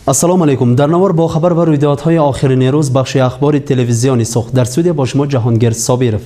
Ассалому алайкум. Дар навор бо хабар ва рӯйдодҳои охирини рӯз бахши ахбори телевизиони Суғд. Дар студия бо шумо Ҷаҳонгир Собиров.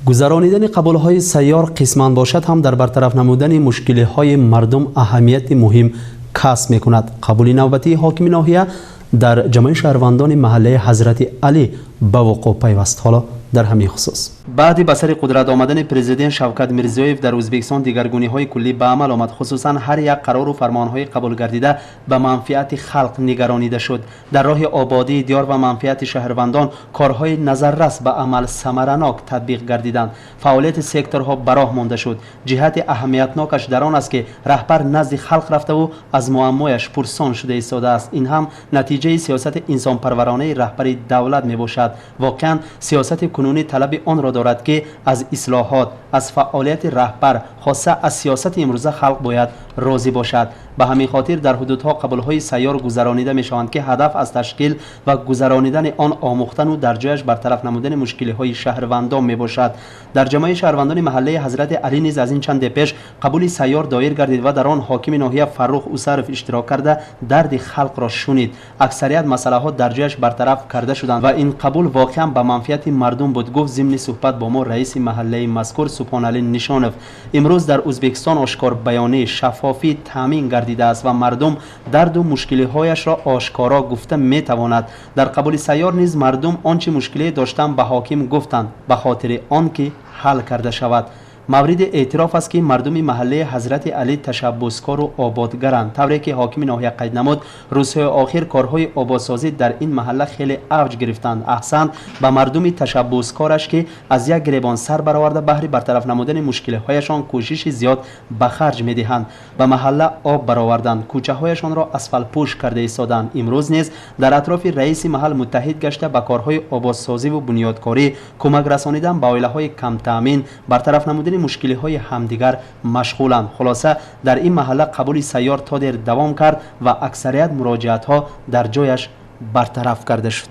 Гузаронидани қабулҳои сайёр қисман бошад ҳам дар бартараф намудани мушкилиҳои мардум аҳамияти муҳим касб мекунад. Қабули навбатии ҳокими ноҳия дар ҷамъи шаҳрвандони маҳаллаи Ҳазрати Алӣ ба вуқӯъ пайваст. Ҳоло дар ҳамин хусус. Баъди ба сари қудрат омадани президент Шавкат Мирзиёев дар Ӯзбекистон дигаргуниҳои куллӣ ба амал омад. Хусусан ҳар як қарору фармонҳои қабулгардида ба манфиати халқ нигаронида шуд. Дар роҳи ободии диёр ва манфиати шаҳрвандон корҳои назаррас ба амал самаранок татбиқ гардиданд. Фаъолияти секторҳо ба роҳ монда шуд. Ҷиҳати аҳамиятнокаш дар он аст, ки раҳбар назди халқ рафтаву аз муаммояш пурсон шуда истодааст. Ин ҳам натиҷаи сиёсати инсонпарваронаи раҳбари давлат мебошад. Воқеан, сиёсати кунунӣ талаби онро дорад, ки аз ислоҳот, аз фаъолияти раҳбар, хоса аз сиёсати имрӯза халқ бояд розӣ бошад. Ба ҳамин хотир дар ҳудудҳо қабулҳои сайёр гузаронида мешаванд, ки ҳадаф аз ташкил ва гузаронидани он омӯхтану дар ҷояш бартараф намудани мушкилиҳои шаҳрвандон мебошад. Дар ҷамъаи шаҳрвандони маҳаллаи Ҳазрати Алӣ низ аз ин чанде пеш қабули сайёр доир гардид ва дар он ҳокими ноҳия Фаррух Усаров иштирок карда, дарди халқро шунид. Аксарият масъалаҳо дар ҷояш бартараф карда шуданд ва ин қабул воқеан ба манфиати мардум буд, гуфт зимни суҳбат бо мо раиси маҳаллаи мазкур Субҳоналӣ Нишонов. Имрӯз дар Ӯзбекистон ошкорбаёнӣ, шаффофӣ таъмин гардидааст ва мардум дарду мушкилиҳояшро ошкоро гуфта метавонад. Дар қабули сайёр низ мардум он чӣ мушкилие доштанд, ба ҳоким гуфтанд, ба хотири он ки ҳал карда шавад. Мавриди эътироф аст, ки мардуми маҳаллаи Ҳазрати Алӣ ташаббускору ободгаранд. Тавре ки ҳокими ноҳия қайд намуд, рӯзҳои охир корҳои ободсозӣ дар ин маҳалла хеле авҷ гирифтанд. Аҳсант ба мардуми ташаббускораш, ки аз як гиребон сар бароварда, баҳри бартараф намудани мушкилиҳояшон кӯшиши зиёд ба харҷ медиҳанд. Ба маҳалла об бароварданд, кӯчаҳояшонро асфалтпӯш карда истоданд. Имрӯз низ дар атрофи раиси маҳал муттаҳид гашта, ба корҳои ободсозиву бунёдкорӣ, кӯмак расонидан ба оилаҳои камтаъмин, бартараф намудани мушкилиҳои ҳамдигар машғуланд. Хулоса, дар ин маҳалла қабули сайёр то дер давом кард ва аксарият муроҷиатҳо дар ҷояш бартараф карда шуд.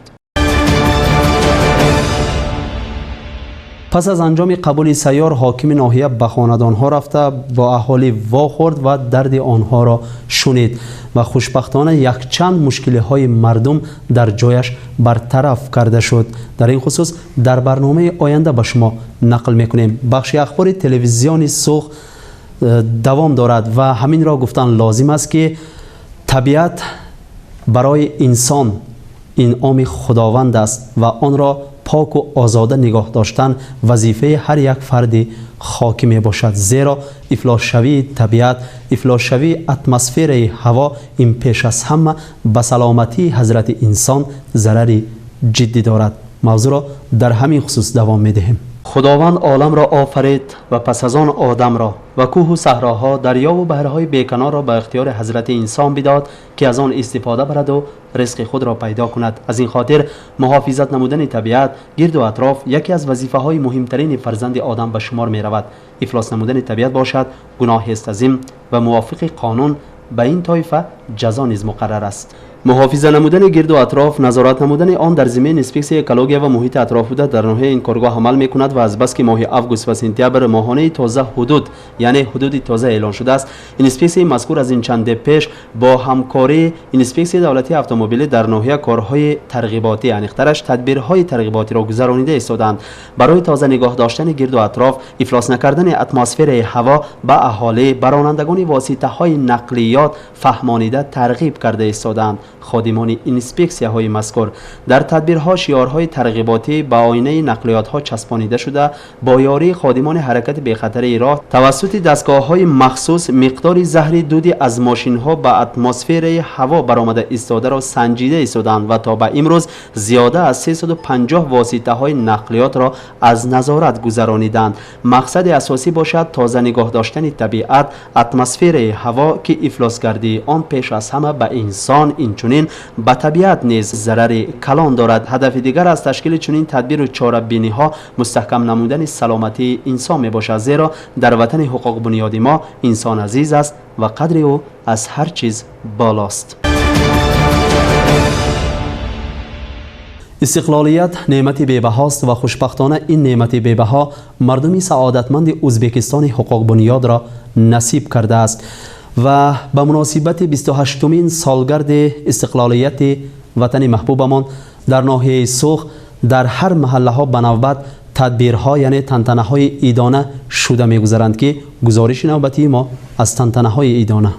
Пас аз анҷоми қабули сайёр ҳокими ноҳия ба хонадонҳо рафта, бо аҳолӣ вохӯрд ва дарди онҳоро шунид ва хушбахтона якчанд мушкилиҳои мардум дар ҷояш бартараф карда шуд. Дар ин хусус дар барномаи оянда ба шумо нақл мекунем. Бахши ахбори телевизиони Суғд давом дорад ва ҳаминро гуфтан лозим аст, ки табиат барои инсон инъоми Худованд аст ва онро поку озода нигоҳ доштан вазифаи ҳар як фарди хокӣ мебошад. Зеро ифлосшавии табиат, ифлосшавии атмосфераи ҳаво ин пеш аз ҳама ба саломатии ҳазрати инсон зарари ҷиддӣ дорад. Мавзӯъро дар ҳамин хусус давом медиҳем. Худованд оламро офарид ва пас аз он одамро ва кӯҳу саҳроҳо, дарёву баҳрҳои беканорро ба ихтиёри ҳазрати инсон бидод, ки аз он истифода бараду ризқи худро пайдо кунад. Аз ин хотир муҳофизат намудани табиат, гирду атроф яке аз вазифаҳои муҳимтарини фарзанди одам ба шумор меравад. Ифлос намудани табиат бошад, гуноҳест азим ва мувофиқи қонун ба ин тоифа ҷазо низ муқаррар аст. Муҳофиза намудани гирду атроф, назорат намудани он дар зиммаи инспексияи экология ва муҳити атроф буда, дар ноҳияи ин коргоҳ амал мекунад ва азбаски моҳи август ва сентябр моҳонаи тоза ҳудуд, яъне ҳудуди тоза эълон шудааст, инспексияи мазкур аз ин чанде пеш бо ҳамкории инспексияи давлатии автомобилӣ дар ноҳия корҳои тарғиботӣ, аниқтараш тадбирҳои тарғиботиро гузаронида истодаанд. Барои тоза нигоҳ доштани гирду атроф, ифлос накардани атмосфераи ҳаво ба аҳолӣ, ба ронандагони воситаҳои нақлиёт фаҳмонида, тарғиб карда истодаанд ходимони инспексияҳои мазкур. Дар тадбирҳо шиорҳои тарғиботӣ ба оинаи нақлиётҳо часпонида шуда, бо ёрии ходимони ҳаракати бехатарии роҳ тавассути дастгоҳҳои махсус миқдори заҳри дуди аз мошинҳо ба атмосфераи ҳаво баромада истодаро санҷида истодаанд ва то ба имрӯз зиёда аз 350 воситаҳои нақлиётро аз назорат гузарониданд. Мақсади асосӣ бошад тоза нигоҳ доштани табиат, атмосфераи ҳаво, ки ифлосгардии он пеш аз ҳама ба инсон, инчунин ба табиат низ зарари калон дорад. Ҳадафи дигар аз ташкили чунин тадбиру чорабиниҳо мустаҳкам намудани саломатии инсон мебошад, зеро дар ватани ҳуқуқбунёди мо инсон азиз аст ва қадри ӯ аз ҳар чиз болост. Истиқлолият неъмати бебаҳост ва хушбахтона ин неъмати бебаҳо мардуми саодатманди Ӯзбекистони ҳуқуқбунёдро насиб кардааст ва ба муносибати 28-умин солгарди истиқлолияти ватани маҳбубамон дар ноҳияи Суғд дар ҳар маҳаллаҳо ба навбат тадбирҳо, яъне тантанаҳои идона шуда мегузаранд, ки гузориши навбатии мо аз тантанаҳои идона.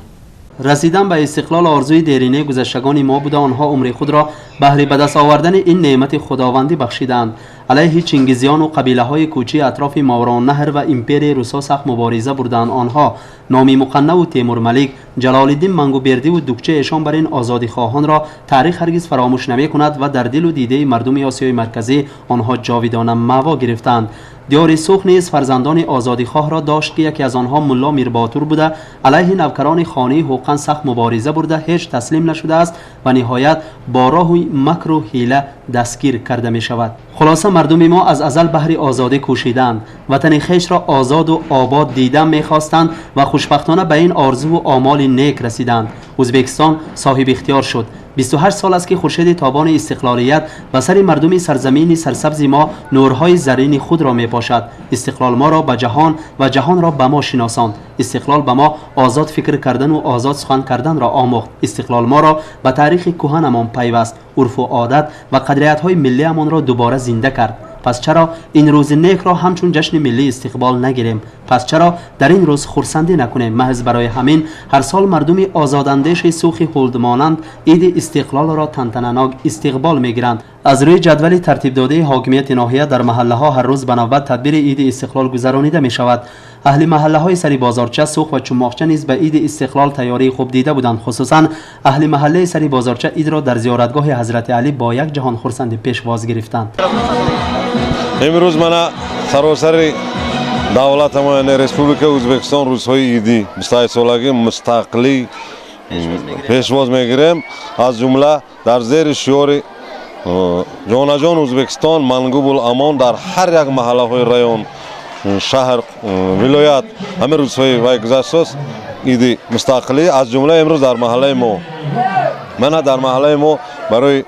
Расидан ба истиқлол орзуи деринаи гузаштагони мо буда. Онҳо умри худро баҳри ба даст овардани ин неъмати худовандӣ бахшидаанд. Алайҳи чингизиёну қабилаҳои кӯчии атрофи Мовароуннаҳр ва империяи русо сахт мубориза бурданд. Онҳо Номи Муқаннаву Темурмалик, Ҷалолиддин Мангубердиву дукча эшон бар ин озодихоҳонро таърих ҳаргиз фаромӯш намекунад ва дар дилу дидаи мардуми Осиёи Марказӣ онҳо ҷовидона маъво гирифтанд. Диёри Суғд низ фарзандони озодихоҳро дошт, ки яке аз онҳо Мулло Мирботур буда, алайҳи навкарони хонаи Ҳуққан сахт мубориза бурда, ҳеҷ таслим нашудааст ва ниҳоят бо роҳи макру ҳила дастгир карда мешавад. Хулоса, мардуми мо аз азал баҳри озодӣ кӯшиданд, ватани хешро озоду обод дидан мехостанд ва хушбахтона ба ин орзуву омоли нек расиданд. Ӯзбекистон соҳибихтиёр шуд. 28 сол аст, ки хуршеди тобони истиқлолият ба сари мардуми сарзамини сарсабзи мо нурҳои заррини худро мепошад. Истиқлол моро ба ҷаҳон ва ҷаҳонро ба мо шиносонд. Истиқлол ба мо озод фикр кардану озод сухан карданро омӯхт. Истиқлол моро ба таърихи кӯҳанамон пайваст, урфу одат ва қадриятҳои миллиамонро дубора зинда кард. Пас чаро ин рӯзи некро ҳамчун ҷашни миллӣ истиқбол нагирем? Пас чаро дар ин рӯз хурсандӣ накунем? Маҳз барои ҳамин ҳар сол мардуми озодандеши Суғди хулдмонанд иди истиқлолро тантананок истиқбол мегиранд. Аз рӯи ҷадвали тартибдодаи ҳокимияти ноҳия дар маҳаллаҳо ҳар рӯз ба навбат тадбири иди истиқлол гузаронида мешавад. Аҳли маҳаллаҳои Сари Бозорча, Суғд ва Чумоқча низ ба иди истиқлол тайёрии хуб дида буданд. Хусусан аҳли маҳаллаи Сари Бозорча идро дар зиёратгоҳи Ҳазрати Алӣ бо як ҷаҳон хурсандӣ пешвоз гирифтанд. Имрӯз мана саросари давлатамо, яъне Республикаи Ӯзбекистон, рӯзҳои идӣ, 28-солагии мустақилӣ пешвоз мегирем. Аз ҷумла дар зери шиори «Ҷонаҷон Ӯзбекистон, мангу амон» дар ҳар як маҳаллаҳои район, шаҳр, вилоят ҳамин рӯзҳои вай гузаштааст, иди мустақилӣ. Аз ҷумла имрӯз дар маҳаллаи мо, мана дар маҳаллаи мо барои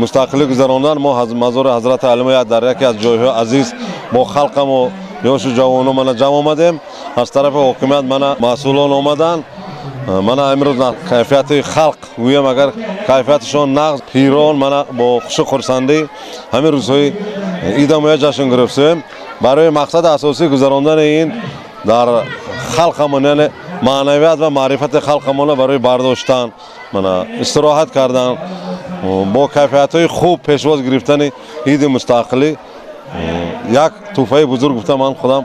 мустақилӣ гузарондан мо мазори Ҳазрати Алимоя дар яке аз ҷойҳои азиз бо халқамо, ёшу ҷавоно мана ҷамъ омадем. Аз тарафи ҳокимият мана масъулон омаданд. Мана имрӯз кайфияти халқ гӯям, агар кайфияташон нағз, пирон мана бо хушу хурсандӣ ҳамин рӯзҳои идамоя ҷашн гирифтем. Барои мақсади асосӣ гузарондани ин дар халқамон, яъне маънавият ва маърифати халқамона барои бардоштан, мана истироҳат кардан, бо кайфиятҳои хуб пешвоз гирифтани иди мустақилӣ як тӯҳфаи бузург гуфта ман худам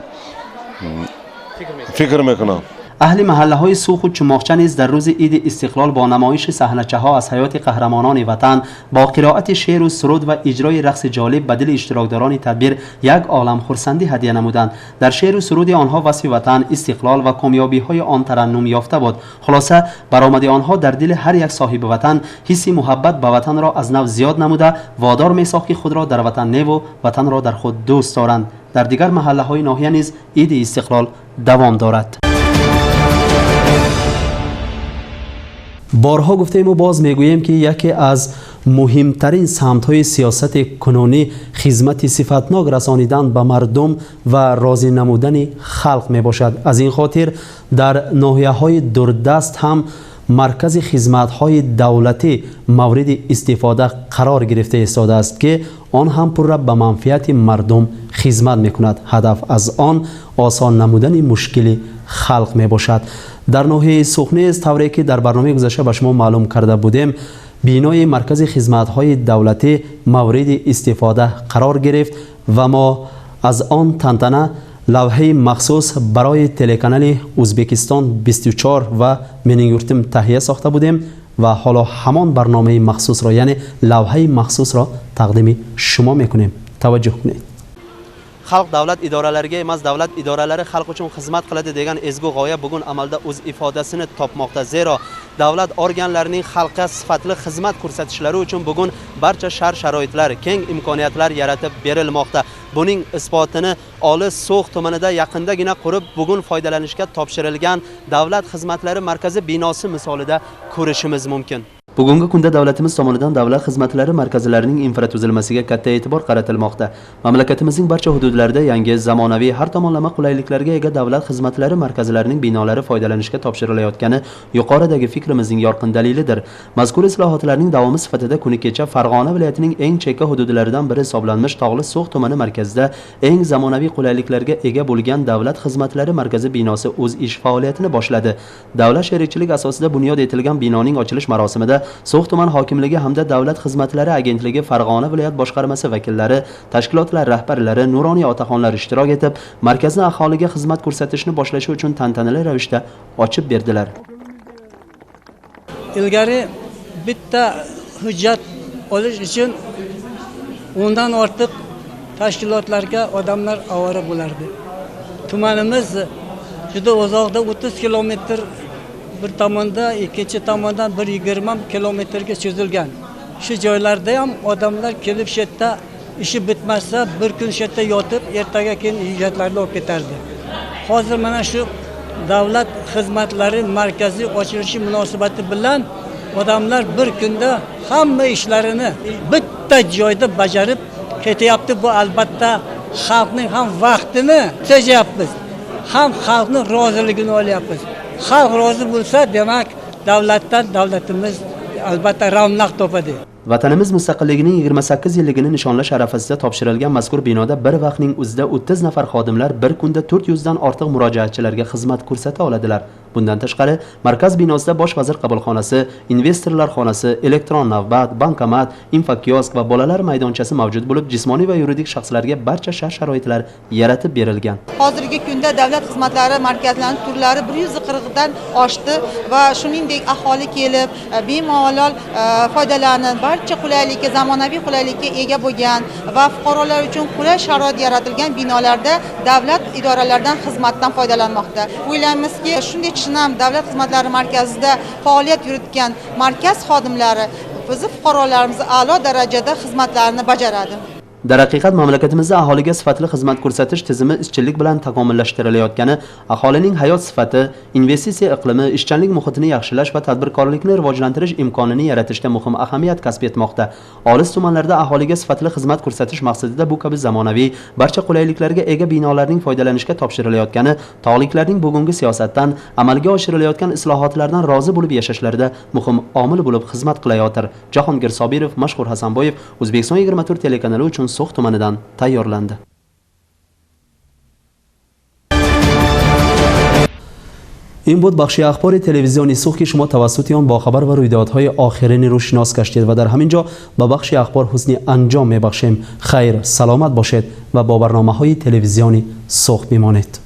фикр мекунам. Аҳли маҳаллаҳои Суғду Чумоқча низ дар рӯзи иди истиқлол бо намоиши саҳначаҳо аз ҳаёти қаҳрамонони ватан, бо қироати шеъру суруд ва иҷрои рақси ҷолиб ба дили иштирокдорони тадбир як олам хурсандӣ ҳадя намуданд. Дар шеъру суруди онҳо васфи ватан, истиқлол ва комёбиҳои он тараннум ёфта буд. Хулоса, баромади онҳо дар дили ҳар як соҳиби ватан ҳисси муҳаббат ба ватанро аз нав зиёд намуда, водор месохт, ки худро дар ватан неву ватанро дар худ дӯст доранд. Дар дигар маҳаллаҳои ноҳия низ иди истиқлол давом дорад. Борҳо гуфтему боз мегӯем, ки яке аз муҳимтарин самтҳои сиёсати кунунӣ хизмати сифатнок расонидан ба мардум ва розӣ намудани халқ мебошад. Аз ин хотир дар ноҳияҳои дурдаст ҳам маркази хизматҳои давлатӣ мавриди истифода қарор гирифта истодааст, ки он ҳам пурра ба манфиати мардум хизмат мекунад. Ҳадаф аз он осон намудани мушкили халқ мебошад. Дар ноҳияи Суғд низ, тавре ки дар барномаи гузашта ба шумо маълум карда будем, бинои маркази хизматҳои давлатӣ мавриди истифода қарор гирифт ва мо аз он тантана лавҳаи махсус барои телеканали Ӯзбекистон 24 ва «Mening yurtim» таҳия сохта будем ва ҳоло ҳамон барномаи махсусро, яъне лавҳаи махсусро тақдими шумо мекунем. Таваҷҷӯҳ кунед. Xalq davlat idoralariga emas, davlat idoralari xalq uchun xizmat qiladi degan ezgu g'oya bugun amalda o'z ifodasini topmoqda. Zero davlat organlarining xalqqa sifatli xizmat ko'rsatishlari uchun bugun barcha shart sharoitlar, keng imkoniyatlar yaratib berilmoqda. Buning isbotini olis So'x tumanida yaqindagina qurib, bugun foydalanishga topshirilgan davlat xizmatlari markazi binosi misolida ko'rishimiz mumkin. Bugungi kunda davlatimiz tomonidan davlat xizmatlari markazlarining infratuzilmasiga katta e'tibor qaratilmoqda. Mamlakatimizning barcha hududlarida yangi, zamonaviy, har tomonlama qulayliklarga ega davlat xizmatlari markazlarining binolari foydalanishga topshirilayotgani yuqoridagi fikrimizning yorqin dalilidir. Mazkur islohotlarning davomi sifatida kuni kecha Farg'ona viloyatining eng chekka hududlaridan biri hisoblanmish Tog'li So'x tumani markazida eng zamonaviy qulayliklarga ega bo'lgan davlat xizmatlari markazi binosi o'z ish faoliyatini boshladi. Davlat sherikchilik asosida bunyod etilgan binoning ochilish marosimida So'x tuman hokimligi hamda Davlat xizmatlari agentligi Farg'ona viloyat boshqarmasi vakillari, tashkilotlar rahbarlari, nuroniy otaxonlar ishtirok etib, markazni aholiga xizmat ko'rsatishni boshlashi uchun tantanali ravishda ochib berdilar. Ilgari bitta hujjat olish uchun undan ortiq tashkilotlarga odamlar ovora bo'lardi. Tumanimiz juda uzoqda, 30 kilometr bir tomonda, ikkinchi tomondan 120 kilometrga cho'zilgan. Shu joylarda ham odamlar kelib shu yerda ishi bitmasa bir kun shu yerda yotib, ertaga keyin hujjatlarni olib ketardi. Hozir mana shu davlat xizmatlari markazi ochilishi munosabati bilan odamlar bir kunda hamma ishlarini bitta joyda bajarib ketyapti. Bu albatta xalqning ham vaqtini tejayapmiz, ham xalqning roziligini olyapmiz. Xalq rozi bo'lsa, demak davlatdan davlatimiz albatta ravnaq topadi. Vatanimiz mustaqilligining 28 yilligini nishonlash arafasida topshirilgan mazkur binoda bir vaqtning o'zida 30 nafar xodimlar bir kunda 400 dan ortiq murojaatchilarga xizmat ko'rsata oladilar. Bundan tashqari, markaz binosida bosh vazir qabulxonasi, investorlar xonasi, elektron navbat, bankomat, infokiosk va bolalar maydonchasi mavjud bo'lib, jismoniy va yuridik shaxslarga barcha shart-sharoitlar yaratib berilgan. Hozirgi kunda davlat xizmatlari markazlarining turlari 140 dan oshdi va shuningdek aholi kelib bemalol foydalanib, barcha qulaylikka, zamonaviy qulaylikka ega bo'lgan va fuqarolar uchun qulay sharoit yaratilgan binolarda davlat idoralaridan xizmatdan foydalanmoqda. O'ylaymizki, shunday chinam davlat xizmatlari markazida faoliyat yuritgan markaz xodimlari bizni fuqarolarimiz a'lo darajada xizmatlarini bajaradi. Darhaqiqat, mamlakatimizda aholiga sifatli xizmat ko'rsatish tizimi izchillik bilan takomillashtirilayotgani, aholining hayot sifati, investitsiya iqlimi, ishchanlik muhitini yaxshilash va tadbirkorlikni rivojlantirish imkonini yaratishda muhim ahamiyat kasb etmoqda. Olis tumanlarda aholiga sifatli xizmat ko'rsatish maqsadida bu kabi zamonaviy, barcha qulayliklarga ega binolarning foydalanishga topshirilayotgani tog'liklarning bugungi siyosatdan, amalga oshirilayotgan islohotlardan rozi bo'lib yashashlarida muhim omil bo'lib xizmat qilayotir. Jahongir Sobirov, Mashhur Hasanboyev, O'zbekiston 24 telekanali uchun So'x tumanidan tayyorlandi. Ин буд бахши ахбори телевизиони Сух, ки шумо тавассути он бо хабар ва рӯйдодҳои охирини рӯшинос гаштед ва дар ҳамин ҷо ба бахши ахбор ҳусни анҷом мебахшем. Хайр, саломат бошед ва бо барномаҳои телевизиони Сух бимонед.